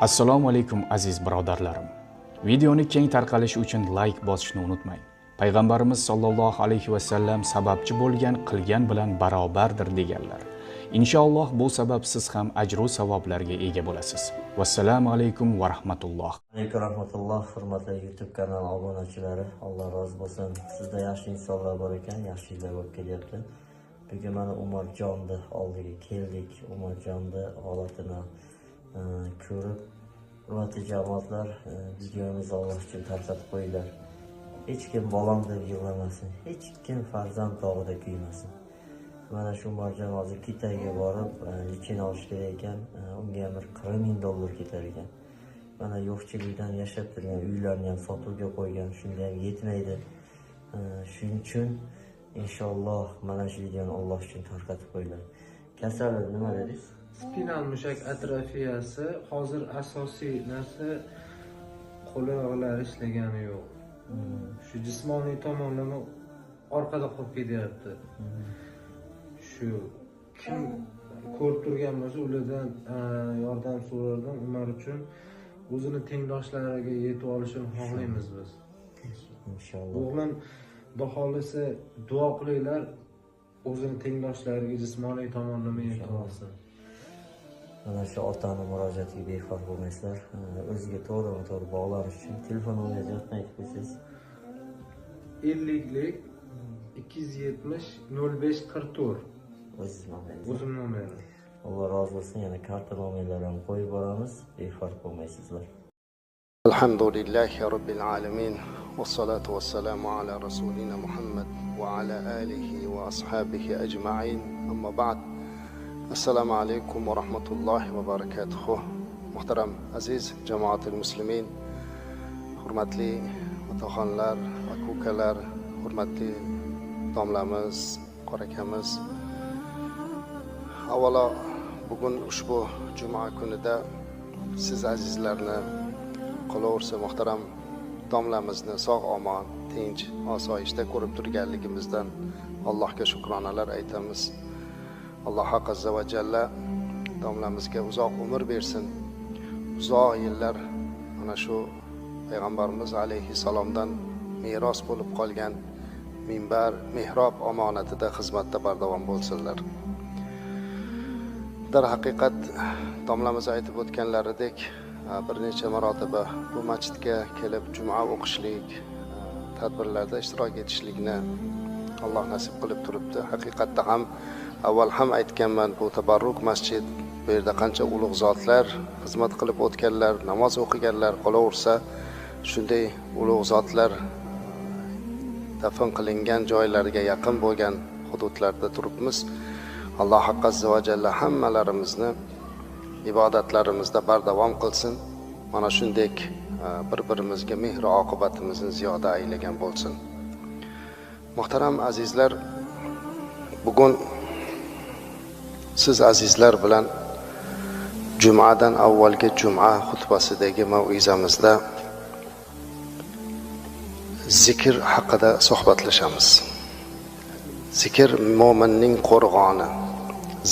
Assalomu alaykum, aziz birodarlarim. Videoni keng tarqalishi uchun like bosishni unutmang. Payg'ambarimiz sollallohu alayhi va sallam sababchi bo'lgan qilgan bilan barobardir deganlar. Inshaalloh bu sabab siz ham ajr va savoblarga ega bo'lasiz. Vassalomu alaykum va rahmatulloh. Alaykum rahmatulloh, hurmatli YouTube kanal obunachilari, Alloh rozi bo'lsin. Sizda yaxshi insonlar bor ekan, yaxshi ishlar bo'lib kelyapti. Bugun mana Umarjonni oldiga keldik. Umarjonni holatini ko'rib, hurmatli jamoatlar, videomizni Alloh uchun tarqatib qo'yinglar. Hech kim bolam deb yig'lamasin, hech kim farzand dog'ida kuymasin. Mana shu Umarjon hozir Kitayga borib, лечение olish kerak ekan, unga ham bir 40 ming dollar ketar ekan. Mana yo'qchilikdan yashab turgan uylarni ham sotuvga qo'ygan, shunga ham yetmaydi. Shuning uchun inshaalloh mana shu videoni Alloh uchun tarqatib qo'yinglar. Kasali nima dedingiz? Spinal mushak atrofiyasi. Hozir asosiy narsa qo'li oyoqlari ishlagani yo'q. Shu jismoniy tomonlama orqada qolib ketyapti. Shu kim ko'rib turgan bo'lsa, ulardan yordam so'rardim. Umar uchun o'zini tengdoshlariga yetib olishini xohlaymiz biz. Inshaalloh. O'g'lim, xudo xohlasa, duo qilinglar, o'zini tengdoshlariga jismoniy tomonlama yetib olsin. Mana shu otani murojaatiga befarq bo'lmaysizlar. O'ziga to'g'rima to'g'ri bog'lanish uchun telefon nomeringizni aytib qo'ysangiz. 50 270 05 44. O'zingiz nomeringiz. O'zim nomerim. Alloh rozi bo'lsin. Yana karta nomerlarini ham qo'yib boramiz. Befarq bo'lmaysizlar. الحمد لله رب العالمين والصلاة والسلام على رسولنا محمد وعلى آله وأصحابه أجمعين أما بعد السلام عليكم ورحمة الله وبركاته. Muhtaram aziz jamoatil muslimin, hurmatli otaxonlar, aka ukalar, hurmatli domlamiz, qori akamiz, avvalo bugun ushbu juma kunida siz azizlarni, qolaversa muhtaram domlamizni sog' omon, tinch, osoyishta ko'rib turganligimizdan Allohga shukronalar aytamiz. Alloh azza va jalla domlamizga uzoq umr bersin, uzoq yillar mana shu payg'ambarimiz alayhissalomdan meros bo'lib qolgan minbar, mehrob omonatida xizmatda bardavom bo'lsinlar. Darhaqiqat, domlamiz aytib o'tganlaridek, bir necha marotaba bu masjidga kelib juma o'qishlik, tadbirlarda ishtirok etishlikni Alloh nasib qilib turibdi. Haqiqatda ham, avval ham aytganman, bu tabarruk masjid, bu yerda qancha ulug' zotlar xizmat qilib o'tganlar, namoz o'qiganlar, qolaversa shunday ulug' zotlar dafn qilingan joylarga yaqin bo'lgan hududlarda turibmiz. Alloh azza va jalla hammalarimizni ibodatlarimizda bardavom qilsin, mana shunday bir birimizga mehr oqibatimizni ziyoda aylagan bo'lsin. Muhtaram azizlar, bugun siz azizlar bilan jumadan avvalgi juma xutbasidagi mav'izamizda zikr haqida suhbatlashamiz. Zikr mo'minning qo'rg'oni,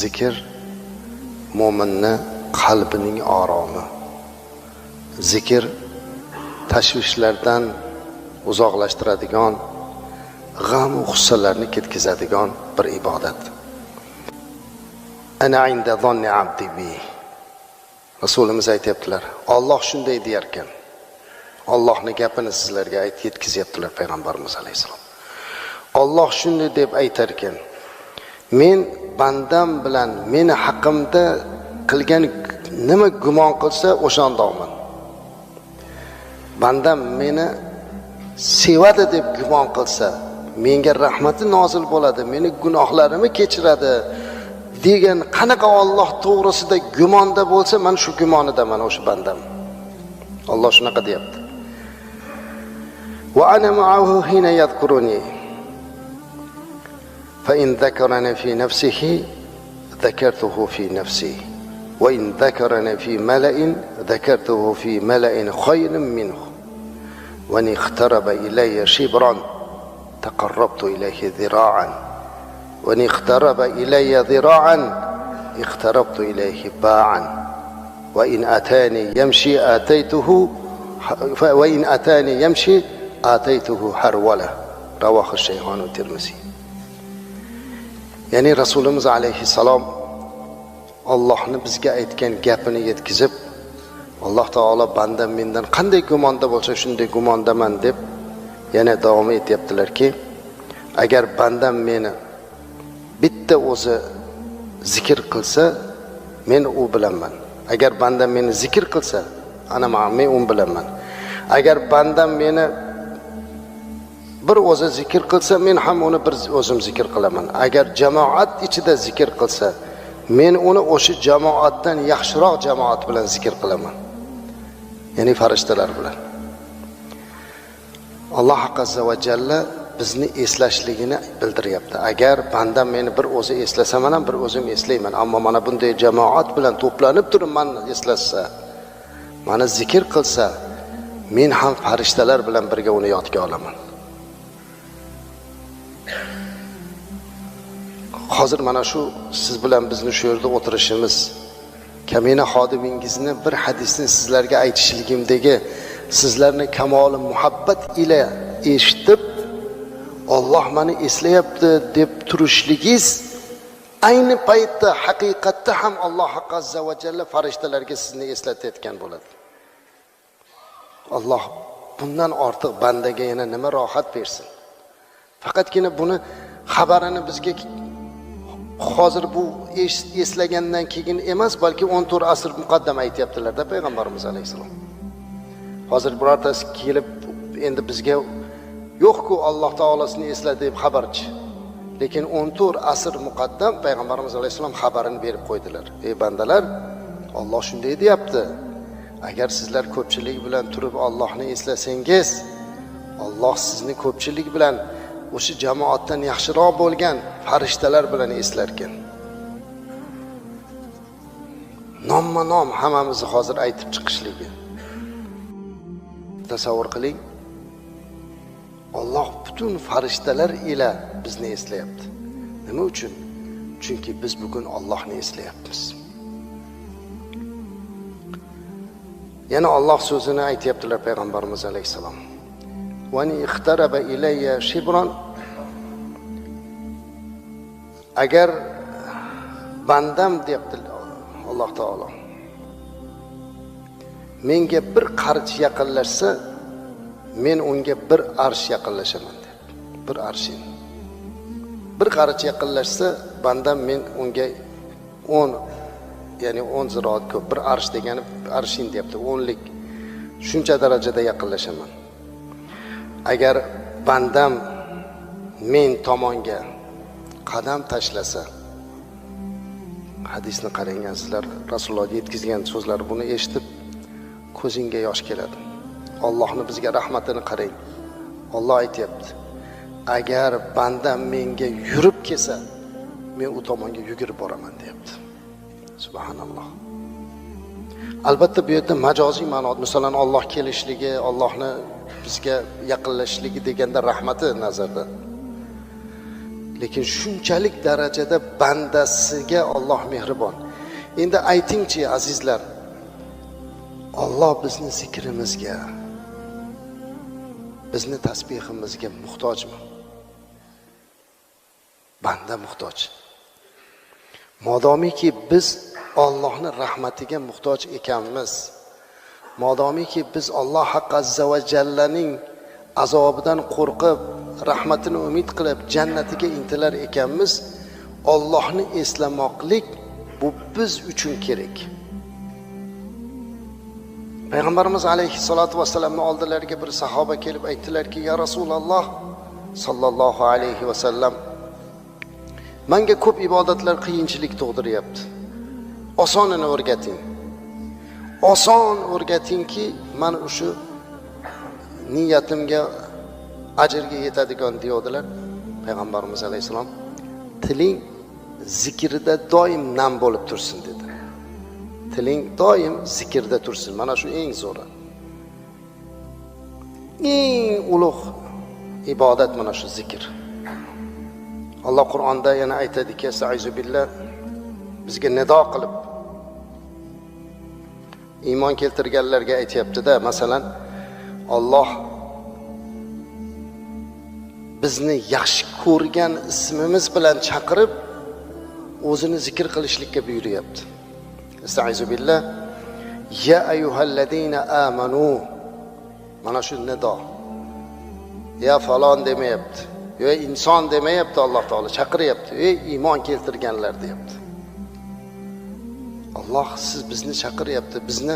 zikr mo'minni qalbining oromi, zikr tashvishlardan uzoqlashtiradigan, g'am g'ussalarni ketkazadigan bir ibodat. أنا عند ظن عبدي بي. Rasulimiz aytyaptilar, Olloh shunday deyarkan, Ollohni gapini sizlarga aytib yetkazyaptilar payg'ambarimiz alayhissalom. Olloh shunday deb aytarkan: men bandam bilan meni haqimda qilgan nima gumon qilsa, o'shandoqman. Bandam meni sevadi deb gumon qilsa, menga rahmati nozil bo'ladi, meni gunohlarimni kechiradi degan qanaqa Olloh to'g'risida gumonda bo'lsa, man shu gumonidaman o'sha bandam. Olloh shunaqa deyapti. وأنا معه حين يذكرني فإن ذكرني في نفسه ذكرته في نفسي وإن ذكرني في ملأ ذكرته في ملأ خير منه وإن اقترب إلي شبرا تقربت إليه ذراعا وإن اقترب إلي ذراعا اقتربت إليه باعا. Va in atani yamshi ataytuhu va in atani yamshi ataytuhu harwala. Ravohi Shayxon va Termiziy. Ya'ni Rasulimiz alayhissalom Allohni bizga aytgan gapini yetkazib, Alloh taolo bandam mendan qanday gumonda bo'lsa shunday gumondaman deb yana davom etyaptilarki, agar bandam meni bitta o'zi zikr qilsa, men u bilanman. Agar bandam meni zikr qilsa, ana men u bilanman. Agar bandam meni bir o'zi zikr qilsa, men ham uni bir o'zim zikr qilaman. Agar jamoat ichida zikr qilsa, men uni o'sha jamoatdan yaxshiroq jamoat bilan zikr qilaman. Ya'ni farishtalar bilan. Alloh azza va jalla bizni eslashligini bildiryapti. Agar bandam meni bir o'zi eslasa, men ham bir o'zim eslayman. Ammo mana bunday jamoat bilan to'planib turib meni eslasa, meni zikr qilsa, men ham farishtalar bilan birga uni yodga olaman. Hozir mana shu siz bilan bizni shu yerda o'tirishimiz, kamina xodimingizni bir hadisni sizlarga aytishligimdagi sizlarni kamoli muhabbat ila eshitib, Alloh meni eslayapti deb turishligingiz ayni paytda haqiqatda ham Alloh azza va jalla farishtalarga sizni eslatayotgan bo'ladi. Alloh bundan ortiq bandaga yana nima rohat bersin? Faqatgina buni xabarini bizga hozir bu eslagandan keyin emas, balki 14 asr muqaddam aytyaptilar-da payg'ambarimiz alayhissalom. Hozir birortasi kelib endi bizga yo'q-ku Alloh taolosini esladi deb xabarchi. Lekin 14 asr muqaddam payg'ambarimiz alayhissalom xabarini berib qo'ydilar. Ey bandalar, Alloh shunday deyapti. Agar sizlar ko'pchilik bilan turib Allohni eslasangiz, Alloh sizni ko'pchilik bilan o'sha jamoatdan yaxshiroq bo'lgan farishtalar bilan eslarkan. Nomma-nom hammamizni hozir aytib chiqishligi. Tasavvur qiling. Alloh butun farishtalar ila bizni eslayapti. Nima uchun? Chunki biz bugun Allohni eslayapmiz. Yana Alloh so'zini aytyaptilar payg'ambarimiz alayhissalom. Va in ixtaraba ilayya shibran, agar bandam deyapti Alloh taolo, menga bir qarich yaqinlashsa, men unga bir arsh yaqinlashaman deyapti. Bir arshin. Bir qarich yaqinlashsa, bandam men unga 10, ya'ni 10 ziroat ko'p, bir arsh degani arshin deyapti, 10lik shuncha darajada yaqinlashaman. Agar bandam men tomonga qadam tashlasa, hadisni qarang azizlar, Rasululloh yetkazgan so'zlar, buni eshitib ko'zingga yosh keladi. Allohni bizga rahmatini qarang. Alloh aytyapti: agar bandam menga yurib kelsa, men u tomonga yugurib boraman deyapti. Subhanalloh. Albatta bu yerda majoziy ma'no, masalan Alloh kelishligi, Allohni bizga yaqinlashishligi deganda rahmati nazarda. Lekin shunchalik darajada bandasiga Alloh mehribon. Endi aytingchi azizlar, Alloh bizni zikrimizga, bizni tasbihimizga muhtojmi? Banda muhtoj. Modomiki biz Allohning rahmatiga muhtoj ekanmiz, modomiki biz Alloh azza va jallaning azobidan qo'rqib, rahmatini umid qilib, jannatiga intilar ekanmiz, Allohni eslamoqlik bu biz uchun kerak. Payg'ambarimiz alayhissalatu vassalamning oldilariga bir sahoba kelib aytdilarki: "Ya Rasululloh sallallohu alayhi vasallam, menga ko'p ibodatlar qiyinchilik tug'diryapti. Osonini o'rgating. Oson o'rgatingki, men o'sha niyatimga, ajrga yetadigan" deyodilar. Payg'ambarimiz alayhissalom: "Tiling zikrida doim nam bo'lib tursin" dedi. Tiling doim zikrda tursin. Mana shu eng zo'ri. Eng ulug' ibodat mana shu zikr. Alloh Qur'onda yana aytadiki, astaizu billah, bizga nido qilib: Iymon keltirganlarga aytyapti-da, masalan, Alloh bizni yaxshi ko'rgan ismimiz bilan chaqirib, o'zini zikr qilishlikka buyuryapti. Estaizu billah. Ya ayyuhallazina amanu. Mana shu nido. Ya falon demayapti. Yo inson demayapti, Alloh taolo chaqiryapti. Ey iymon keltirganlar deyapti. Alloh siz bizni chaqiryapti. Bizni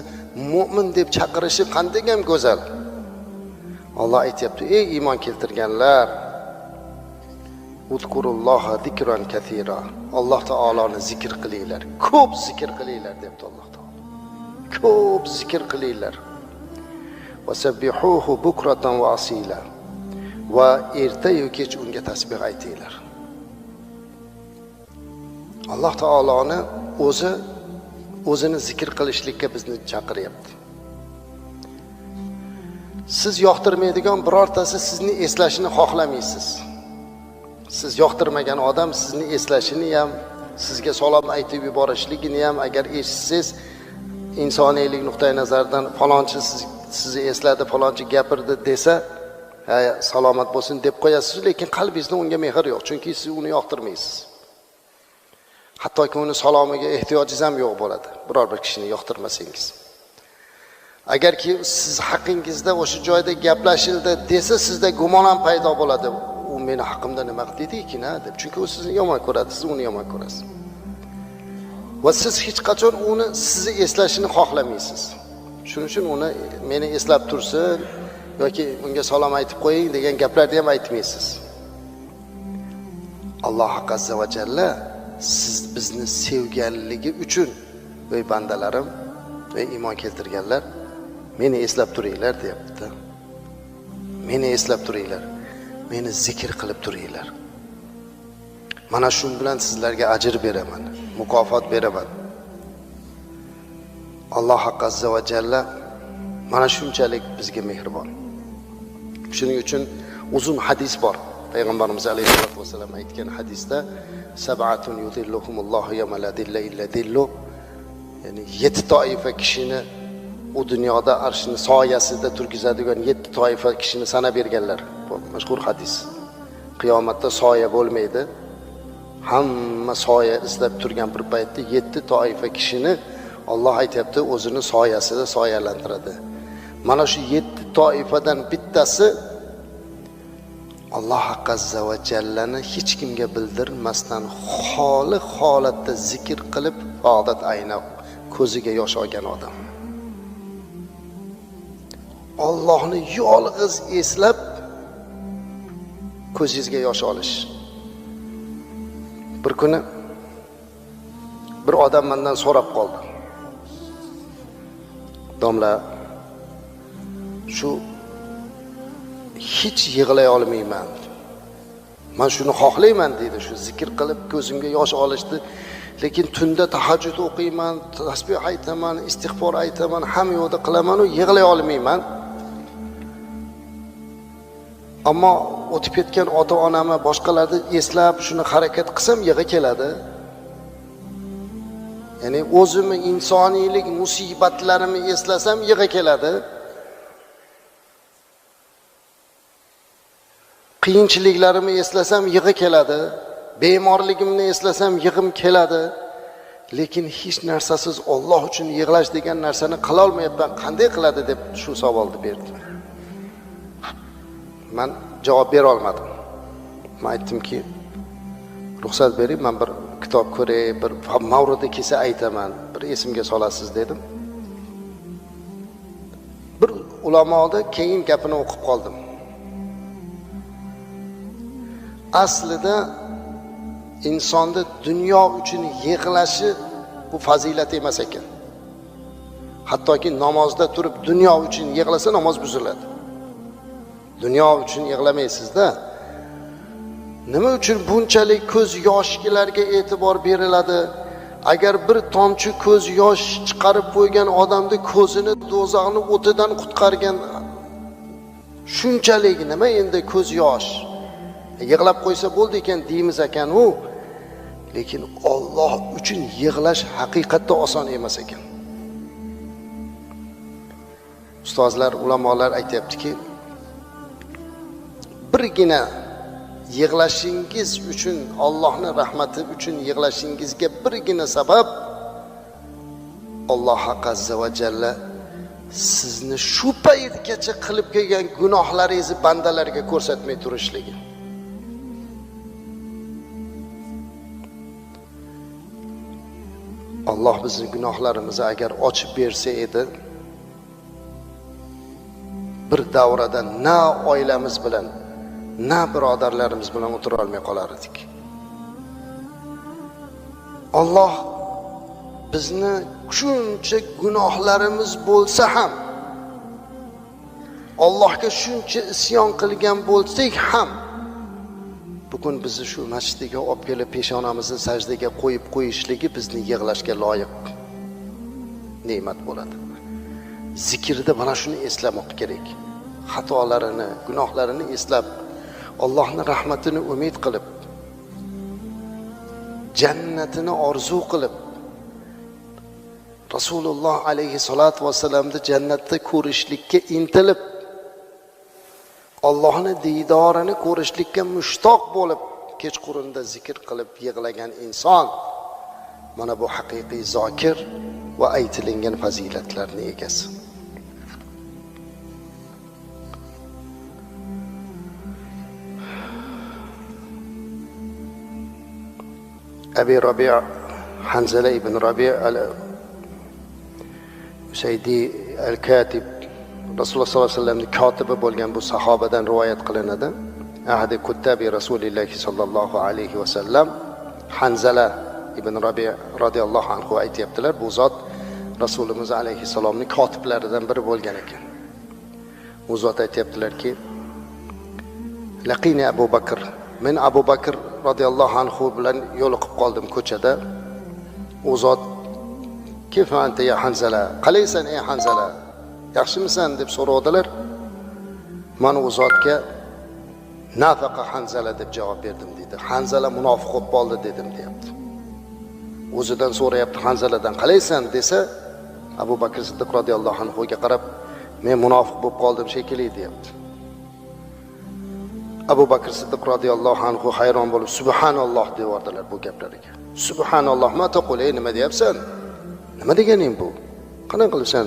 mo'min deb chaqirishi qanday ham go'zal. Alloh aytyapti: ey iymon keltirganlar, uzkurulloha zikran kathira. Alloh taoloni zikr qilinglar, ko'p zikr qilinglar deyapti Alloh taolo. Ko'p zikr qilinglar. Vasabbihuhu bukratan va asila. Va erta-yu kech unga tasbih aytinglar. Alloh taoloni o'zi o'zini zikr qilishlikka bizni chaqiryapti. Siz yoqtirmaydigan birortasi sizni eslashini xohlamaysiz. Siz yoqtirmagan odam sizni eslashini ham, sizga salom aytib yuborishligini ham agar eshitsangiz, insoniylik nuqtai nazaridan falonchi sizni esladi, falonchi gapirdi desa, ha, salomat bo'lsin deb qo'yasiz, lekin qalbingizda unga mehr yo'q, chunki siz uni yoqtirmaysiz. Hattoki uni salomiga ehtiyojingiz ham yo'q bo'ladi, biror bir kishini yoqtirmasangiz. Agarki siz haqingizda o'sha joyda gaplashildi desa, sizda gumon ham paydo bo'ladi. U meni haqimda nima dedi ekan, ha deb. Chunki u sizni yomon ko'radi, siz uni yomon ko'rasiz. Va siz hech qachon uni sizni eslashini xohlamaysiz. Shuning uchun uni meni eslab tursin yoki unga salom aytib qo'ying degan gaplarni ham aytmaysiz. Alloh azza va jalla siz bizni sevganligi uchun, ey bandalarim, ey iymon keltirganlar, meni eslab turinglar deyapti. Meni eslab turinglar. Meni zikr qilib turinglar. Mana shu bilan sizlarga ajr beraman, mukofot beraman. Alloh azza va jalla mana shunchalik bizga mehribon. Shuning uchun uzun hadis bor. Payg'ambarimiz alayhisolatu vasallam aytgan hadisda sab'atun yudilluhumullohu yawma la dilla illa dillu, ya'ni 7 toifa kishini u dunyoda arshning soyasida turgizadigan 7 toifa kishini sanab berganlar. Bu mashhur hadis. Qiyomatda soya bo'lmaydi. Hamma soya izlab turgan bir paytda 7 toifa kishini Alloh aytayapti, o'zini soyasida soyalantiradi. Mana shu 7 toifadan bittasi Alloh azza va jallani hech kimga bildirmasdan xoli holatda zikr qilib, odat ayna ko'ziga yosh olgan odam. Allohni yolg'iz eslab ko'zingizga yosh olish. Bir kuni bir odam mendan so'rab qoldi. Domla, shu hech yig'lay olmayman. Men shuni xohlayman dedi, shu zikr qilib ko'zimga yosh olishdi. Lekin tunda tahajjud o'qiyman, tasbih aytaman, istig'for aytaman, hamma yo'lda qilaman, u yig'lay olmayman. Ammo o'tib ketgan ota-onamni, boshqalarni eslab shuni harakat qilsam yig'i keladi. Ya'ni o'zimni insoniylik musibatlarimni eslasam yig'i keladi. Qiyinchiliklarimni eslasam yig'i keladi. Bemorligimni eslasam yig'im keladi. Lekin hech narsasiz Alloh uchun yig'lash degan narsani qila olmayapman, qanday qiladi deb shu savolni berdi. Men javob bera olmadim. Men aytdimki, ruxsat bering, men bir kitob ko'ray, bir mavridi kelsa aytaman, bir esimga solasiz dedim. Bir ulamoda keyin gapini o'qib qoldim. Aslida insonda dunyo uchun yig'lashi bu fazilat emas ekan. Hattoki namozda turib dunyo uchun yig'lasa namoz buziladi. Dunyo uchun yig'lamaysiz-da. Nima uchun bunchalik ko'z yoshlarga e'tibor beriladi? Agar bir tomchi ko'z yosh chiqarib qo'ygan odamni ko'zini do'zaxning o'tidan qutqargan, shunchalik nima endi ko'z yosh? Yig'lab qo'ysa bo'ldi ekan deymiz ekan u. Lekin Alloh uchun yig'lash haqiqatda oson emas ekan. Ustozlar, ulamolar aytayaptiki, birgina yig'lashingiz uchun, Allohning rahmati uchun yig'lashingizga birgina sabab Alloh azza va jalla sizni shu paytgacha qilib kelgan gunohlaringizni bandalarga ko'rsatmay turishligi. Alloh bizni gunohlarimizni agar ochib bersa edi, bir davrada na oilamiz bilan, na birodarlarimiz bilan o'tira olmay qolar edik. Alloh bizni shuncha gunohlarimiz bo'lsa ham, Allohga shuncha isyon qilgan bo'lsak ham, bugun bizni shu masjidga olib kelib peshonamizni sajdaga qo'yib qo'yishligi bizni yig'lashga loyiq ne'mat bo'ladi. Zikrda mana shuni eslamoq kerak. Xatolarini, gunohlarini eslab, Allohning rahmatini umid qilib, jannatini orzu qilib, Rasululloh alayhi salatu vassalamni jannatda ko'rishlikka intilib, Allohning diydorini ko'rishlikka mushtoq bo'lib, kechqurunda zikr qilib yig'lagan inson mana bu haqiqiy zokir va aytilingan fazilatlarning egasi. Abi Rabi' Hanzala ibn Rabi' al-Usaydi al-Katib, Rasululloh sollallohu alayhi vasallamning kotibi bo'lgan bu sahobadan rivoyat qilinadi. Ahdi kuttabi Rasulilloh sollallohu alayhi vasallam Hanzala ibn Rabi' radhiyallohu anhu aytayaptilar, bu zot Rasulimiz alayhissalomning kotiblaridan biri bo'lgan ekan. U zot aytayaptilarki, laqini Abu Bakr, men Abu Bakr radhiyallohu anhu bilan yo'liqib qoldim ko'chada. U zot kayfa anta ya Hanzala, qalaysan ey Hanzala, yaxshimisan deb so'radilar. Men u zotga nafaqa Hanzala deb javob berdim dedi. Hanzala munofiq bo'lib qoldi dedim deyapti. O'zidan so'rayapti Hanzaladan, qalaysan desa, Abu Bakr Siddiq radhiyallohu anhu ga qarab, men munofiq bo'lib qoldim shekilli deyapti. Abu Bakr Siddiq radhiyallohu anhu hayron bo'lib, subhanalloh deb yubordilar bu gaplariga. Subhanalloh ma taqul, ey nima deyapsan? Nima deganing bu? Qanaqa qilibsan?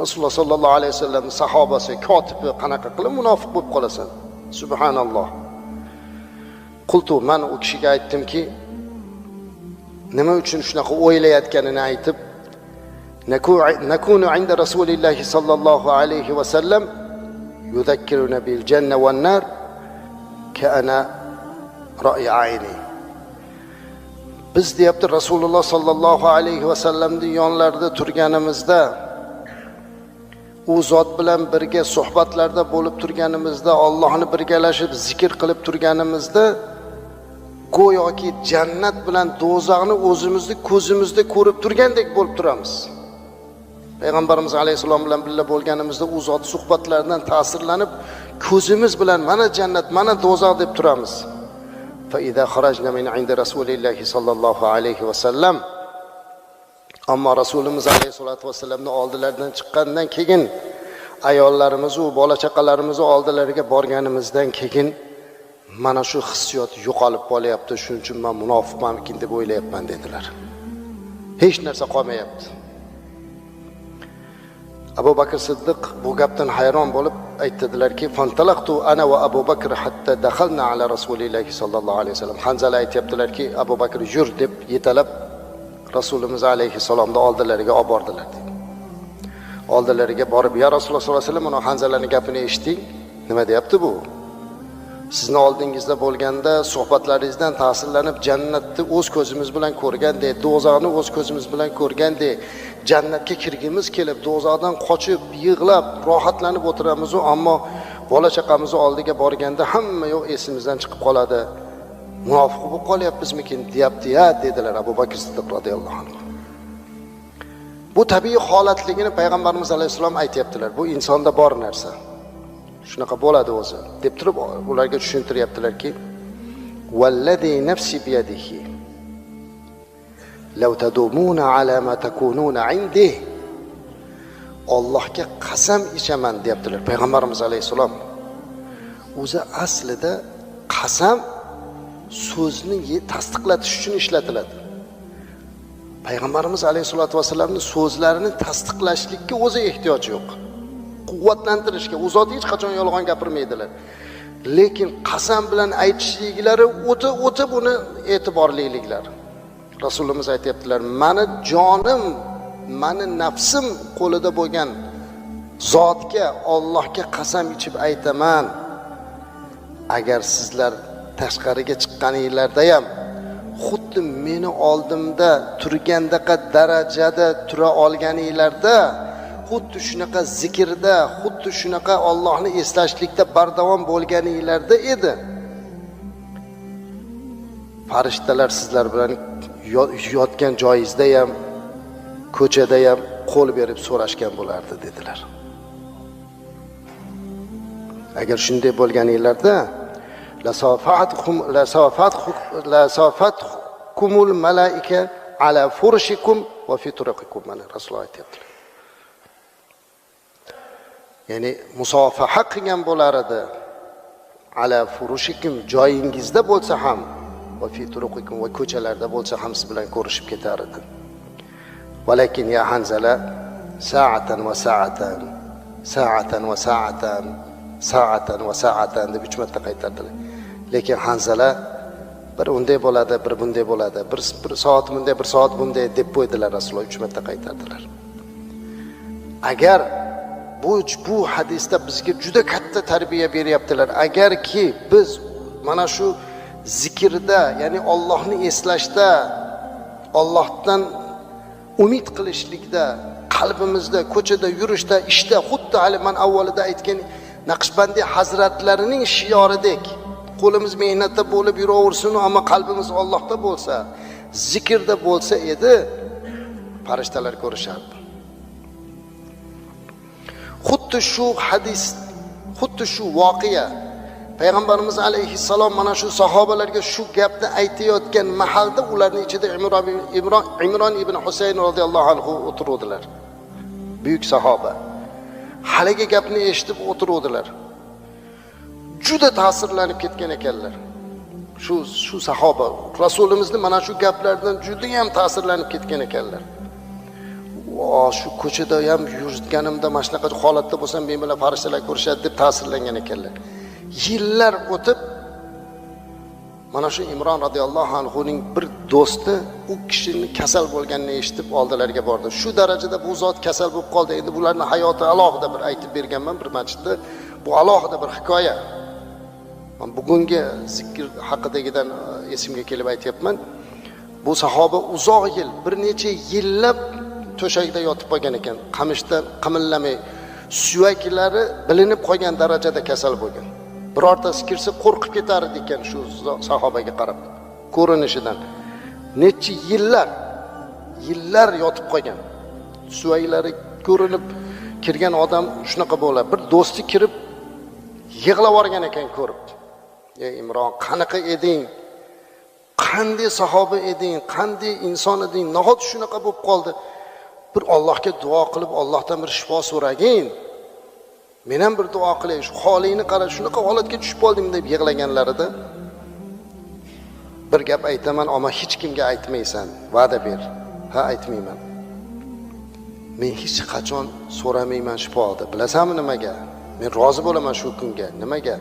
Rasululloh sollallohu alayhi vasallamning sahobasi, kotibi qanaqa qilib munofiq bo'lib qolasan? Subhanalloh. Qultu, men u kishiga aytdimki, nima uchun shunaqa o'ylayotganini aytib, nakunu inda Rasulillahi sallallohu alayhi vasallam yuzakkiruna bil janna wan nar ka'ana ra'yi ayni. Biz deyapti Rasululloh sallallohu alayhi vasallamning yonlarida turganimizda, u zot bilan birga suhbatlarda bo'lib turganimizda, Allohni birgalashib zikr qilib turganimizda, go'yoki jannat bilan do'zaxni o'zimizni ko'zimizda ko'rib turgandek bo'lib turamiz. Payg'ambarimiz alayhissalom bilan birga bo'lganimizda u zot suhbatlaridan ta'sirlanib, ko'zimiz bilan mana jannat, mana do'zax deb turamiz. Fa iza kharajna min inda rasulillahi sallallohu alayhi vasallam, ammo Rasulimiz alayhisolatu vassalamning oldilaridan chiqqandan keyin, ayollarimiz va bola chaqalarimiz oldilariga borganimizdan keyin mana shu hissiyot yo'qolib qolyapti. Shuning uchun men munofiqmanmikin deb o'ylayapman dedilar. Hech narsa qolmayapti. Abu Bakr Siddiq bu gapdan hayron bo'lib aytdilarki, fantalaqtu ana va Abu Bakr hatta dakhalna ala Rasulillahi sallallohu alayhi vasallam. Hanzala aytayaptilarki, Abu Bakr yur deb yetalab Rasulimiz alayhissalomni oldilariga olib bordilar dedi. Oldilariga borib, ya Rasululloh sollallohu alayhi vasallam, mana Hanzalaning gapini eshiting. Nima deyapti bu? Sizni oldingizda bo'lganda suhbatlaringizdan ta'sirlanib jannatni o'z ko'zimiz bilan ko'rgandek, do'zaxni o'z ko'zimiz bilan ko'rgandek, jannatga kirgimiz kelib, do'zaxdan qochib, yig'lab, rohatlanib o'tiramiz, ammo bola chaqamizni oldiga borganda hamma yo'q esimizdan chiqib qoladi. Munofiq bo'lib qolyapmizmikin deyapti-ya dedilar Abu Bakr Siddiq radhiyallohu anhu. Bu tabiiy holatligini payg'ambarimiz alayhissalom aytayaptilar. Bu insonda bor narsa. Shunaqa bo'ladi o'zi deb turib ularga tushuntiryaptilarki, vallazi nafsi biyadihi law tadumuna ala ma takununa indi. Allohga qasam ichaman deyaptilar payg'ambarimiz alayhissalom. O'zi aslida qasam so'zni tasdiqlatish uchun ishlatiladi. Payg'ambarimiz alayhissalatu vassalamning so'zlarini tasdiqlashlikka o'zi ehtiyoj yo'q. Quvvatlantirishga, u zot hech qachon yolg'on gapirmaydilar. Lekin qasam bilan aytishliklari o'ta buni e'tiborliliklari. Rasulimiz aytayaptilar, mani jonim, mani nafsim qo'lida bo'lgan zotga, Allohga qasam ichib aytaman. Agar sizlar tashqariga chiqqaninglarda ham xuddi meni oldimda turgandaqa darajada tura olganinglarda, xuddi shunaqa zikrda, xuddi shunaqa Allohni eslashlikda bardavom bo'lganinglarda edi, farishtalar sizlar bilan yotgan joyingizda ham, ko'chada ham qo'l berib so'rashgan bo'lardi dedilar. Agar shunday bo'lganinglarda lasafatkumul malaika ala furushikum va fi turuqikum, mana Rasululloh aytayaptilar. Ya'ni musofaha qilgan bo'lar edi, ala furushikum, joyingizda bo'lsa ham, va fi turuqikum, va ko'chalarda bo'lsa ham siz bilan ko'rishib ketar edi. Walakin ya Hanzala sa'atan va sa'atan, sa'atan va sa'atan, sa'atan va sa'atan deb 3 marta qaytardilar. Lekin Hanzala bir unday bo'ladi, bir bunday bo'ladi, bir soat bunday, bir soat bunday deb qo'ydilar. Rasululloh 3 marta qaytardilar. Agar bu hadisda bizga juda katta tarbiya beryaptilar. Agarki biz mana shu zikrda, ya'ni Allohni eslashda, Allohdan umid qilishlikda, qalbimizda, ko'chada yurishda, ishda, xuddi hali man avvalida aytgan Naqshbandiy hazratlarining shioridek, qo'limiz mehnatda bo'lib yuraversin, ammo qalbimiz Allohda bo'lsa, zikrda bo'lsa edi, farishtalar ko'rishardi. Xuddi shu hadis, xuddi shu voqea payg'ambarimiz alayhissalom mana shu sahobalarga shu gapni aytayotgan mahalda ularning ichida Imron ibn Husayn roziyallohu anhu o'tiruvdilar. Buyuk sahoba. Haligi gapni eshitib o'tiruvdilar. Juda ta'sirlanib ketgan ekanlar. Shu sahoba Rasulimizni mana shu gaplardan juda ham ta'sirlanib ketgan ekanlar. Shu ko'chada ham yurganimda mana shunaqa holatda bo'lsam, men bilan farishtalar ko'rishadi deb ta'sirlangan ekanlar. Yillar o'tib mana shu Imron radhiyallohu anhuning bir do'sti u kishining kasal bo'lganini eshitib oldilariga bordi. Shu darajada bu zot kasal bo'lib qoldi. Endi bularning hayoti alohida bir aytib berganman bir masjidda. Bu alohida bir hikoya. Men bugungi zikr haqidagidan esimga kelib aytyapman. Bu sahoba uzoq yil, bir necha yillab to'shakda yotib qolgan ekan, qamishdan qimillamay, suyaklari bilinib qolgan darajada kasal bo'lgan. Birortasi kirsa qo'rqib ketar ekan shu sahobaga qarab, ko'rinishidan. Necha yillar yotib qolgan. Suyaklari ko'rinib kirgan odam shunaqa bo'ladi. Bir do'sti kirib yig'lab yuborgan ekan ko'rib. Ey Imron, qanaqa eding? Qanday sahoba eding? Qanday inson eding? Nahot shunaqa bo'lib qoldi? Bir Allohga duo qilib, Allohdan bir shifo so'ragin. Men ham bir duo qilay, shu holingni qara, shunaqa holatga tushib qoldim deb yig'laganlarida bir gap aytaman, ammo hech kimga aytmaysan, va'da ber. Ha, aytmayman. Men hech qachon so'ramayman shifoni. Bilasanmi nimaga? Men rozi bo'laman shu kunga. Nimaga?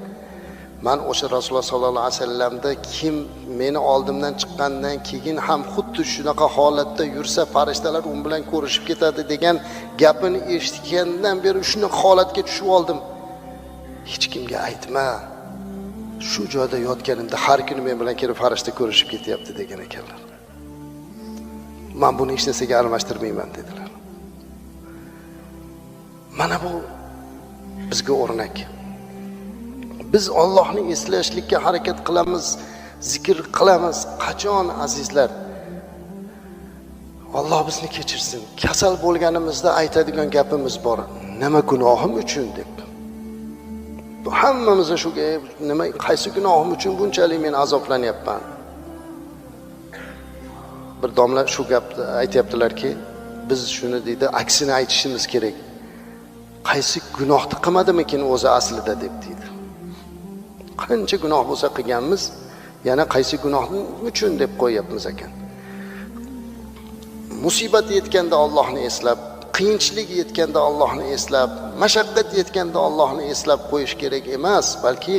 Men o'sha Rasululloh sollallohu alayhi vasallamda kim meni oldimdan chiqqandan keyin ham xuddi shunaqa holatda yursa, farishtalar u bilan ko'rishib ketadi degan gapini eshitgandan beri shunaqa holatga tushib oldim. Hech kimga aytma. Shu joyda yotganimda har kuni men bilan kelib farishta ko'rishib ketyapti degan ekanlar. Men buni hech narsaga almashtirmayman dedilar. Mana bu bizga o'rnak. Biz Allohni eslashlikka harakat qilamiz, zikr qilamiz. Qachon azizlar? Alloh bizni kechirsin. Kasal bo'lganimizda aytadigan gapimiz bor. Nima gunohim uchun deb. Bu hammamiz shu nima, qaysi gunohim uchun bunchalik men azoblanyapman? Bir domla shu gapni aytayaptilarki, biz shuni deydi, aksini aytishimiz kerak. Qaysi gunohni qilmadimikin o'zi aslida deb deydi. Qancha gunoh bo'lsa qilganmiz, yana qaysi gunohni uchun deb qo'yapmiz ekan. Musibat yetganda Allohni eslab, qiyinchilik yetganda Allohni eslab, mashaqqat yetganda Allohni eslab qo'yish kerak emas, balki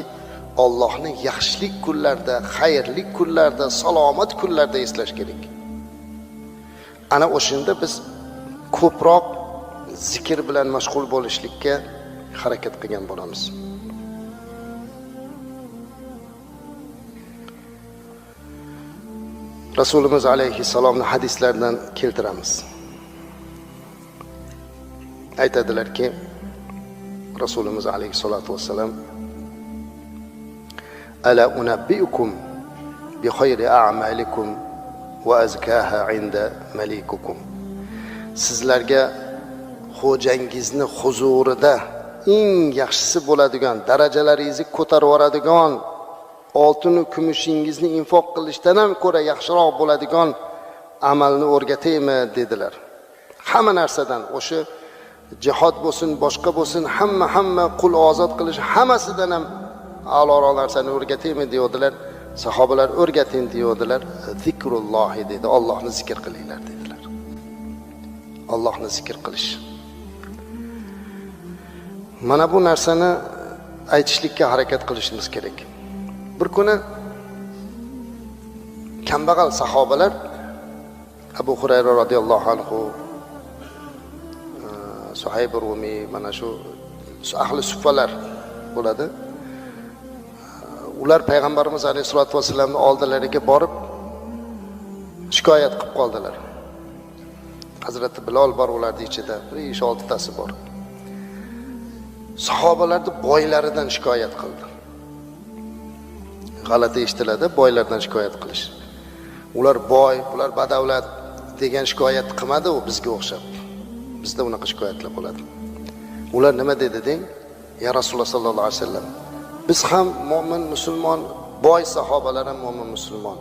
Allohni yaxshilik kunlarda, xayrli kunlarda, salomat kunlarda eslash kerak. Ana o'shanda biz ko'proq zikr bilan mashg'ul bo'lishlikka harakat qilgan bo'lamiz. Rasulimiz alayhissalomni hadislaridan keltiramiz. Aytadilarki, Rasulimiz alayhissalatu vassalam: Ala unabbiukum bi xayri a'malikum va azkaha inda malikukum. Sizlarga xo'jangizni huzurida eng yaxshisi bo'ladigan, darajalaringizni ko'tarib yuboradigan, oltin va kumushingizni infoq qilishdan ham ko'ra yaxshiroq bo'ladigan amalni o'rgataymi dedilar. Hamma narsadan, o'sha jihod bo'lsin, boshqa bo'lsin, hamma qul ozod qilish, hammasidan ham a'loroq narsani o'rgataymi deyodilar. Sahobalar o'rgating deyodilar. Zikrullohi dedi, Allohni zikr qilinglar dedilar. Allohni zikr qilish. Mana bu narsani aytishlikka harakat qilishimiz kerak. Bir kuni kambag'al sahobalar Abu Hurayra radhiyallohu anhu, Suhayb Rumiy, mana shu ahli suffalar bo'ladi. Ular payg'ambarimiz alayhisolatu vasallamning oldilariga borib shikoyat qilib qoldilar. Hazrati Bilol bor ularning ichida, bir 5-6 tasi bor. Sahobalarni boylaridan shikoyat qildi. G'alati eshitiladi boylardan shikoyat qilish. Ular boy, ular badavlat degan shikoyat qilmadi u bizga o'xshab. Bizda unaqa shikoyatlar bo'ladi. Ular nima dedi deng? Ya Rasululloh sallallohu alayhi vasallam, biz ham mo'min musulmon, boy sahobalar ham mo'min musulmon.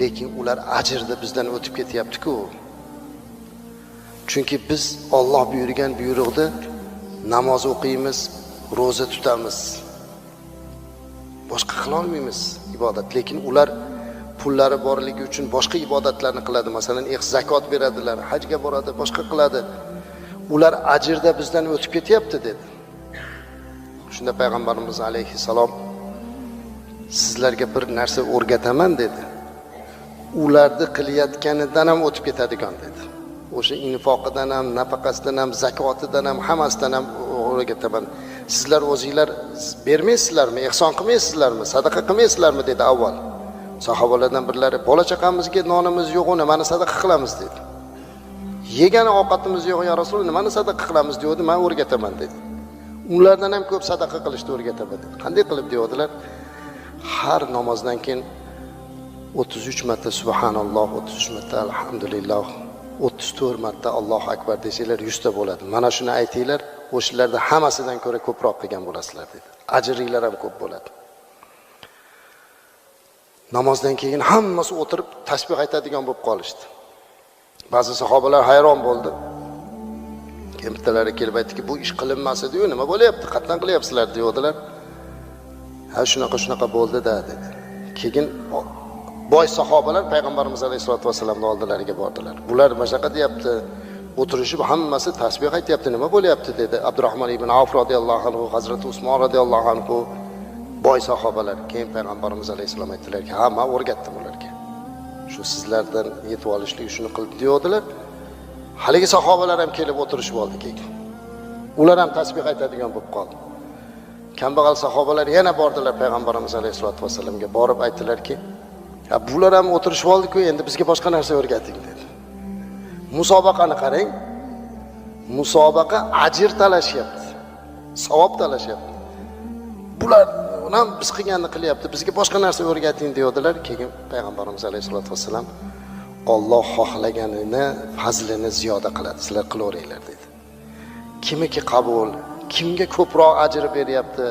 Lekin ular ajrda bizdan o'tib ketyapti-ku. Chunki biz Alloh buyurgan buyruqda namoz o'qiymiz, ro'za tutamiz. Boshqa qila olmaymiz ibodat. Lekin ular pullari borligi uchun boshqa ibodatlarni qiladi. Masalan, zakot beradilar, hajga boradi, boshqa qiladi. Ular ajrda bizdan o'tib ketyapti dedi. Shunda payg'ambarimiz alayhissalom sizlarga bir narsa o'rgataman dedi. Ularni qilayotganidan ham o'tib ketadigan dedi. O'sha infoqidan ham, nafaqasidan ham, zakotidan ham, hammasidan ham o'rgataman. Sizlar o'zinglar bermaysizlarmi, ehson qilmaysizlarmi, sadaqa qilmaysizlarmi dedi avval. Sahobalardan birlari bola chaqamizga nonimiz yo'q, nimani sadaqa qilamiz dedi. Yegan ovqatimiz yo'q ya Rasululloh, nimani sadaqa qilamiz dedi, men o'rgataman dedi. Ulardan ham ko'p sadaqa qilishni o'rgataman dedi. Qanday qilib deyodilar? Har namozdan keyin 33 marta subhanalloh, 33 marta alhamdulillah, 34 marta Allohu akbar desanglar 100 ta bo'ladi. Mana shuni aytinglar, o'shalarda hammasidan ko'ra ko'proq qilgan bo'lasizlar dedi. Ajringlar ham ko'p bo'ladi. Namozdan keyin hammasi o'tirib tasbih aytadigan bo'lib qolishdi. Ba'zi sahobalar hayron bo'ldi. Keyin bittalari kelib aytdiki, bu ish qilinmas edi-yu, nima bo'lyapti? Qatdan qilyapsizlar deyodilar. Ha, shunaqa bo'ldi-da dedi. Keyin boy sahobalar payg'ambarimiz alayhisolatu vasallamning oldilariga bordilar. Bular mashaqqat deyapti, o'tirishib hammasi tasbih aytyapti, nima bo'lyapti dedi. Abdurrahmon ibn Avf radhiyallohu anhu, Hazrati Usmon radhiyallohu anhu, boy sahobalar. Keyin payg'ambarimiz alayhissalom aytdilarki, ha, men o'rgatdim ularga. Shu sizlardan yetib olishlik shuni qildi deyodilar. Haligi sahobalar ham kelib o'tirishib oldi keyin. Ular ham tasbih aytadigan bo'lib qoldi. Kambag'al sahobalar yana bordilar payg'ambarimiz alayhisolatu vasallamga, borib aytdilarki, ha, bular ham o'tirishib oldi-ku, endi bizga boshqa narsa o'rgating dedi. Musobaqani qarang. Musobaqa ajr talashyapti. Savob talashyapti. Bular ham biz qilganini qilyapti, bizga boshqa narsa o'rgating deyodilar. Keyin payg'ambarimiz alayhisolatu vasallam Alloh xohlaganini fazlini ziyoda qiladi, sizlar qilaveringlar dedi. Kimiki qabul, kimga ko'proq ajr beryapti,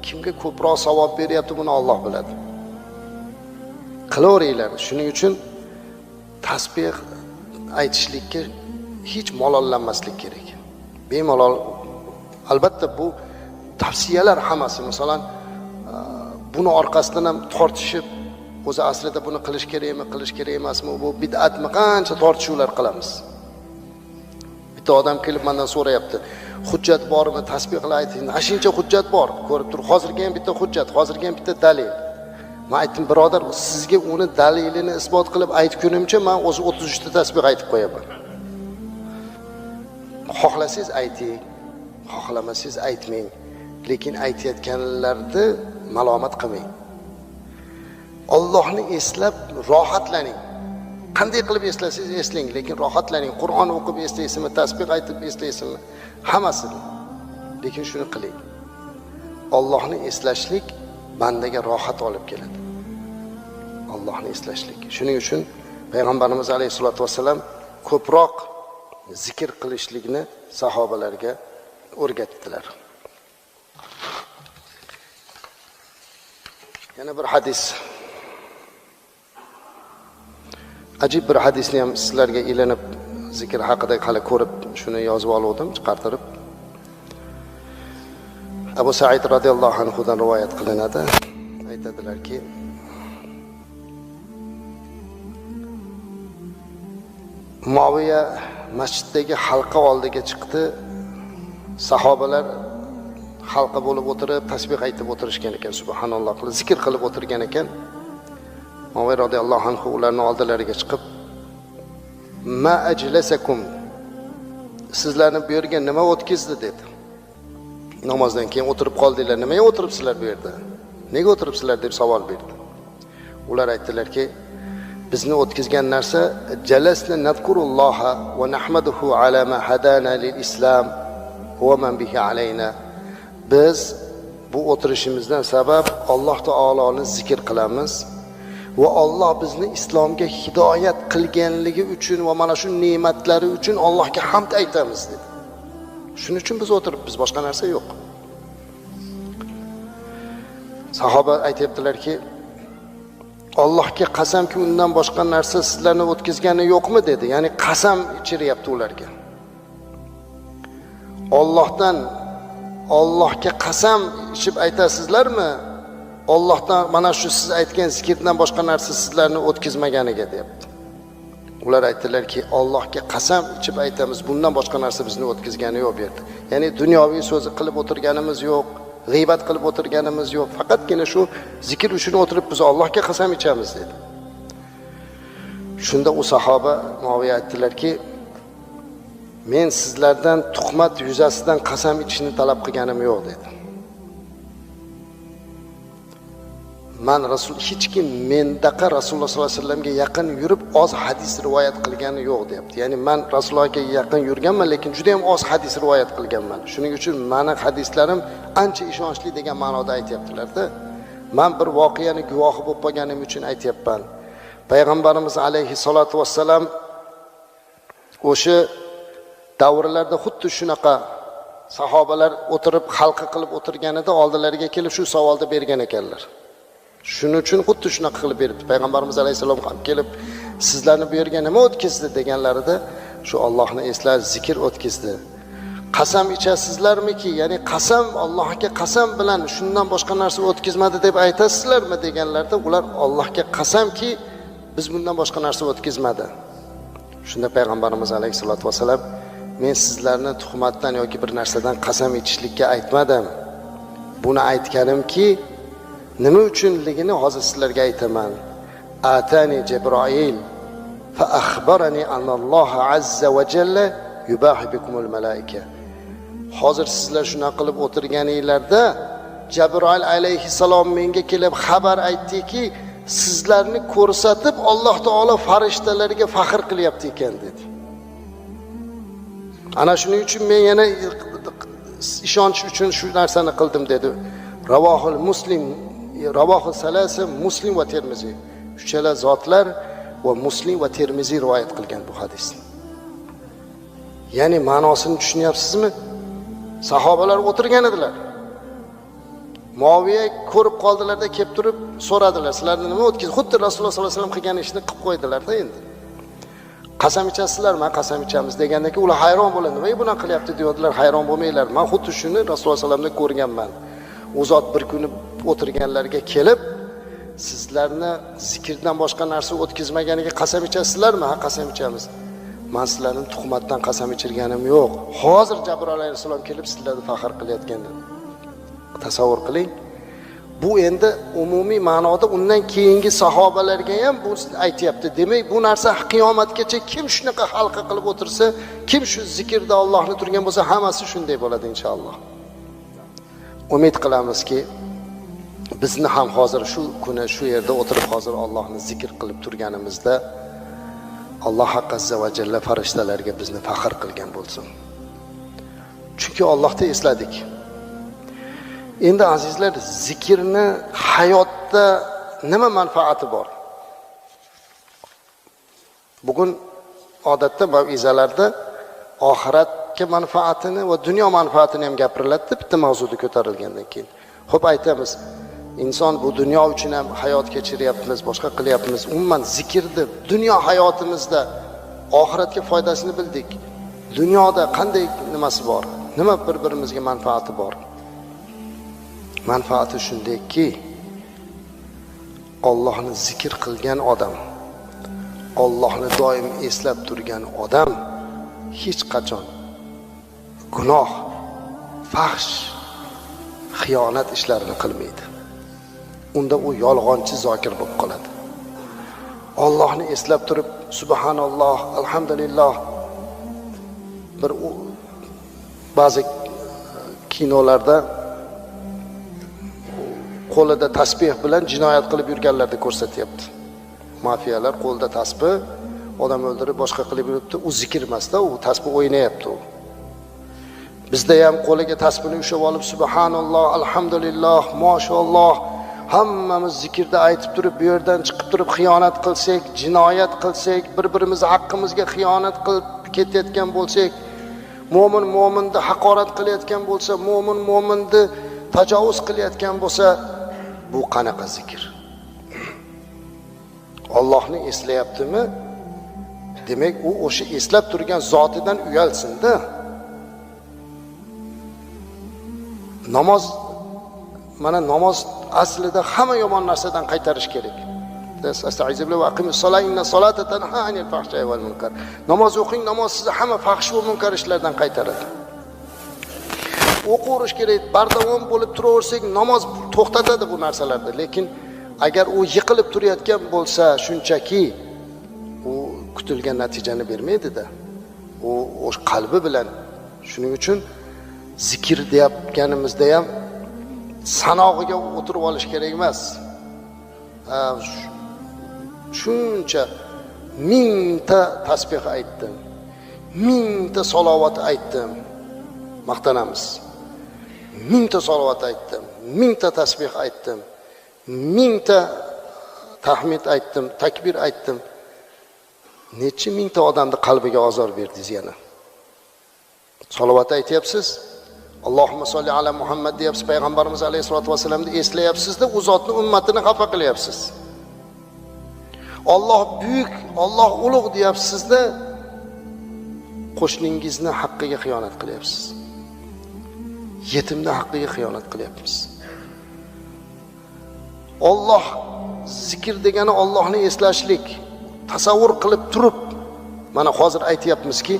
kimga ko'proq savob beryapti, buni Alloh biladi. Qilaveringlar. Shuning uchun tasbih aytishlikka hech malollanmaslik kerak. Bemalol Albatta bu tavsiyalar hammasi, masalan, buni orqasidan ham tortishib, o'zi aslida buni qilish kerakmi, qilish kerak emasmi, bu bid'atmi, qancha tortishuvlar qilamiz. Bitta odam kelib mendan so'rayapti, hujjat bormi, tasbihlar ayting. Ana shuncha hujjat bor, ko'rib tur, hozirgi ham bitta hujjat, hozirgi ham bitta dalil. Men aytdim, birodar, sizga uni dalilini isbot qilib aytgunimcha men o'zi 33 ta tasbih aytib qo'yaman. Xohlasangiz ayting, xohlamasangiz aytmang, lekin aytayotganlarni malomat qilmang. Allohni eslab rohatlaning. Qanday qilib eslasangiz eslang, lekin rohatlaning. Qur'on o'qib eslaysizmi, tasbih aytib eslaysizmi, hammasini. Lekin shuni qiling. Allohni eslashlik bandaga rohat olib keladi. Allohni eslashlik. Shuning uchun Payg'ambarimiz alayhisolatu vasallam ko'proq zikr qilishlikni sahobalarga o'rgatdilar. Yana bir hadis. Ajib bir hadisni ham sizlarga ilinib zikr haqida hali ko'rib shuni yozib oldim, chiqartirib. Abu Said radhiyallohu anhu dan rivoyat qilinadi. Aytadilarki, Muaviya masjiddagi halqa oldiga chiqdi. Sahobalar halqa bo'lib o'tirib, tasbih aytib o'tirishgan ekan, subhanalloh qilib zikr qilib o'tirgan ekan. Muaviya radhiyallohu anhu ularning oldilariga chiqib, "Ma ajlasakum?" Sizlarni bu yerga nima o'tkazdi dedi. Namozdan keyin o'tirib qoldinglar, nimaga o'tiribsizlar bu yerda? Nega o'tiribsizlar deb savol berdi. Ular aytdilarki, bizni o'tkazgan narsa jalasna nadkurulloha va nahmaduhu ala ma hadana lil islam va man bihi alayna. Biz bu o'tirishimizdan sabab Alloh taoloni zikr qilamiz va Alloh bizni islomga hidoyat qilganligi uchun va mana shu ne'matlari uchun Allohga hamd aytamiz dedi. Shuning uchun biz o'tiribmiz, boshqa narsa yo'q. Sahoba aytayaptilarki, Allohga qasamki undan boshqa narsa sizlarni o'tkazgani yo'qmi dedi. Ya'ni qasam ichiryapti ularga. Allohdan, Allohga qasam ichib aytasizlarmi? Allohdan mana shu siz aytgan zikrdan boshqa narsa sizlarni o'tkazmaganiga deyapti. Ular aytdilarki, Allohga qasam ichib aytamiz, bundan boshqa narsa bizni o'tkazgani yo'q bu yerda. Ya'ni dunyoviy so'zi qilib o'tirganimiz yo'q, g'iybat qilib o'tirganimiz yo'q. Faqatgina shu zikr uchun o'tirib biz Allohga qasam ichamiz dedi. Shunda u sahoba Muaviya aytdilarki, men sizlardan tuhmat yuzasidan qasam ichishni talab qilganim yo'q dedi. Man Rasul hech kim mendaqa Rasululloh sollallohu alayhi vasallamga yaqin yurib oz hadis rivoyat qilgani yo'q deyapti. Ya'ni man Rasulullohga yaqin yurganman, lekin juda ham oz hadis rivoyat qilganman. Shuning uchun meni hadislarim ancha ishonchli degan ma'noda aytyaptilar-da. Men bir voqeani guvohi bo'lib qolganim uchun aytyapman. Payg'ambarimiz alayhi salatu vassalam o'sha davrlarda xuddi shunaqa sahobalar o'tirib halqa qilib o'tirganida oldilariga kelib shu savolni bergan ekanlar. Shuning uchun xuddi shunaqa qilib beribdi. Payg'ambarimiz alayhissalom ham kelib, sizlarni bu yerga nima o'tkazdi deganlarida shu Allohni eslash, zikr o'tkazdi. Qasam ichasizlarmiki, ya'ni qasam, Allohga qasam bilan shundan boshqa narsa o'tkazmadi deb aytasizlarmi deganlarida ular Allohga qasamki, biz bundan boshqa narsa o'tkazmadi. Shunda Payg'ambarimiz alayhissalatu vasallam, men sizlarni tuhmatdan yoki bir narsadan qasam ichishlikka aytmadim. Buni aytganimki, nima uchunligini hozir sizlarga aytaman. Atani Jabroil fa akhbarani analloh azza va jalla yubahi bikumul malaika. Hozir sizlar shuna qilib o'tirganinglarda Jabroil alayhissalom menga kelib xabar aytdiki, sizlarni ko'rsatib Alloh taolo farishtalarga faxr qilyapti ekan dedi. Ana shuning uchun men yana ishonch uchun shu narsani qildim dedi. Ravohul Muslim, Ravohi Salasa, Muslim va Termiziy. Uchala zotlar va Muslim va Termiziy rivoyat qilgan bu hadisni. Ya'ni ma'nosini tushunyapsizmi? Sahobalar o'tirgan edilar. Muaviya ko'rib qoldilarda kelib turib so'radilar, sizlarni nima o'tkazdi? Xuddi Rasululloh sollallohu alayhi vasallam qilgan ishni qilib qo'ydilar-da endi. Qasam ichasizlar, man qasam ichamiz degandan keyin ular hayron bo'ladi. Nimaga bunaqa qilyapti deydilar, hayron bo'lmanglar. Men xuddi shuni Rasululloh sollallohu alayhi vasallamdan ko'rganman. U zot bir kuni o'tirganlarga kelib, sizlarni zikrdan boshqa narsa o'tkazmaganiga qasam ichasizlarmi? Ha, qasam ichamiz. Men sizlarni tuhmatdan qasam ichirganim yo'q. Hozir Jabroil alayhissalom kelib sizlarni faxr qilayotgan dedi. Tasavvur qiling. Bu endi umumiy ma'noda undan keyingi sahobalarga ham bu aytyapti. Demak, bu narsa qiyomatgacha kim shunaqa halqa qilib o'tirsa, kim shu zikrda Allohni turgan bo'lsa, hammasi shunday bo'ladi inshaalloh. Umid qilamizki, bizni ham hozir shu kuni shu yerda o'tirib hozir Allohni zikr qilib turganimizda Alloh azza va jalla farishtalarga bizni faxr qilgan bo'lsin. Chunki Allohni esladik. Endi azizlar, zikrni hayotda nima manfaati bor? Bugun odatda mav'izalarda oxiratga manfaatini va dunyo manfaatini ham gapiriladida bitta mavzuda ko'tarilgandan keyin. Xo'p, aytamiz, inson bu dunyo uchun ham hayot kechiryapmiz, boshqa qilyapmiz. Umuman zikrni dunyo hayotimizda oxiratga foydasini bildik. Dunyoda qanday nimasi bor? Nima bir-birimizga manfaati bor? Manfaati shundayki, Allohni zikr qilgan odam, Allohni doim eslab turgan odam hech qachon gunoh, fahsh, xiyonat ishlarini qilmaydi. Unda u yolg'onchi zokir bo'lib qoladi. Allohni eslab turib, subhanalloh, alhamdulillah, bir ba'zi kinolarda qo'lida tasbih bilan jinoyat qilib yurganlarni ko'rsatyapti. Mafiyalar qo'lida tasbih, odam o'ldirib boshqa qilib yuribdi. U zikr emasda, u tasbih o'ynayapti u. Bizda ham qo'liga tasbihni ushlab olib subhanalloh, alhamdulillah, mashalloh hammamiz zikrda aytib turib bu yerdan chiqib turib xiyonat qilsak, jinoyat qilsak, bir-birimizni haqqimizga xiyonat qilib ketayotgan bo'lsak, mo'min mo'minni haqorat qilayotgan bo'lsa, mo'min mo'minni tajovuz qilayotgan bo'lsa, bu qanaqa zikr? Allohni eslayaptimi? Demak, u o'sha eslab turgan zotidan uyalsin-da. Namoz, mana namoz aslida hamma yomon narsadan qaytarish kerak. Namoz o'qing, namoz sizni hamma fahsh va munkar ishlardan qaytaradi. O'qiverish kerak, bardavom bo'lib turaversak namoz to'xtatadi bu narsalarni. Lekin agar u yiqilib turayotgan bo'lsa, shunchaki u kutilgan natijani bermaydi-da. U o'sh qalbi bilan. Shuning uchun zikr deyotganimizda ham sanog'iga o'tirib olish kerak emas. Shuncha mingta tasbih aytdim, mingta salovat aytdim, maqtanamiz. Mingta salovat aytdim, mingta tasbih aytdim, mingta tahmid aytdim, takbir aytdim. Necha mingta odamni qalbiga ozor berdingiz yana. Salovat aytyapsiz, Allohumma solli ala Muhammad deyapsiz, payg'ambarimiz alayhisolatu vasallamni eslayapsiz-da, u zotni ummatini xafa qilyapsiz. Alloh buyuk, Alloh ulug' deyapsiz-da, qo'shningizni haqqiga xiyonat qilyapsiz. Yetimni haqqiga xiyonat qilyapmiz. Alloh zikr degani Allohni eslashlik, tasavvur qilib turib, mana hozir aytyapmizki,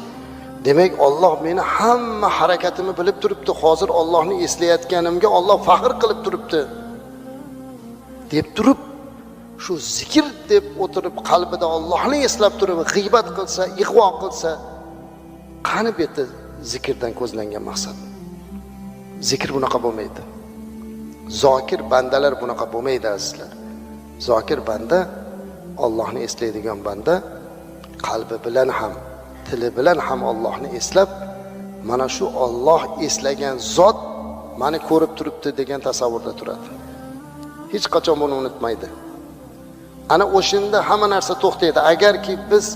demak Alloh meni hamma harakatimni bilib turibdi. Hozir Allohni eslayotganimga Alloh faxr qilib turibdi deb turib, shu zikr deb o'tirib qalbida Allohni eslab turib g'iybat qilsa, ig'vo qilsa, qani bu yerda zikrdan ko'zlangan maqsad? Zikr bunaqa bo'lmaydi. Zokir bandalar bunaqa bo'lmaydi azizlar. Zokir banda, Allohni eslaydigan banda qalbi bilan ham, tili bilan ham Allohni eslab, mana shu Alloh eslagan zot meni ko'rib turibdi degan tasavvurda turadi. Hech qachon buni unutmaydi. Ana o'shanda hamma narsa to'xtaydi. Agarki biz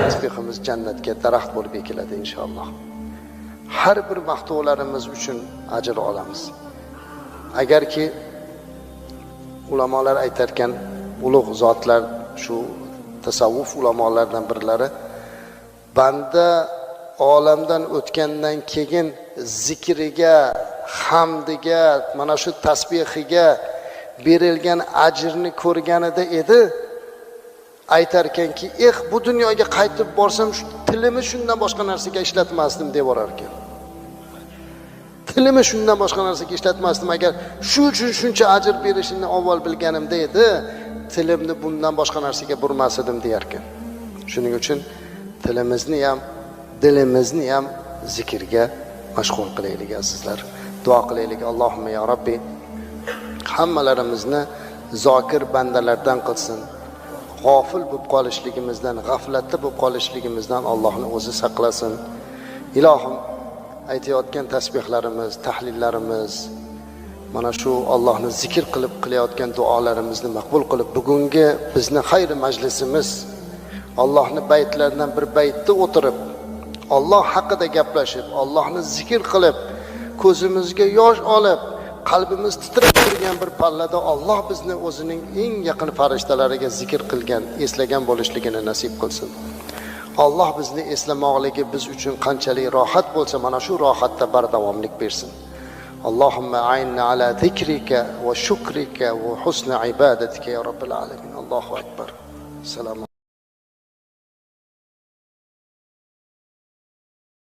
Tasbehimiz jannatga daraxt bo'lib ekiladi inshaalloh. Har bir maqtovlarimiz uchun ajr olamiz. Agarki ulamolar aytarkan, ulug' zotlar, shu tasavvuf ulamolaridan birlari, banda olamdan o'tgandan keyin zikriga, hamdiga, mana shu tasbehiga berilgan ajrni ko'rganida edi, aytarkanki, eh, bu dunyoga qaytib borsam shu tilimni shundan boshqa narsaga ishlatmasdim deb borar ekan. Tilimni shundan boshqa narsaga ishlatmasdim, agar shu uchun shuncha ajr berishini avval bilganimda edi, tilimni bundan boshqa narsaga burmas edim deyarkan. Shuning uchun tilimizni ham, dilimizni ham zikrga mashg'ul qilaylik azizlar. Duo qilaylik. Allohumma ya Robbi, hammalarimizni zokir bandalardan qilsin. G'ofil bo'lib qolishligimizdan, g'aflatda bo'lib qolishligimizdan Allohni o'zi saqlasin. Ilohim, aytayotgan tasbihlarimiz, tahlillarimiz, mana shu Allohni zikr qilib qilayotgan duolarimizni maqbul qilib, bugungi bizni xayr majlisimiz Allohni baytlaridan bir baytda o'tirib, Alloh haqida gaplashib, Allohni zikr qilib, ko'zimizga yosh olib, qalbimiz titrab turgan bir pallada Alloh bizni o'zining eng yaqin farishtalariga zikr qilgan, eslagan bo'lishligini nasib qilsin. Alloh bizni eslamoqligi biz uchun qanchalik rohat bo'lsa, mana shu rohatda bardavomlik bersin. Allohumma a'inna ala zikrika va shukrika va husni ibadatika ya robbil alamin. Allohu akbar. Assalomu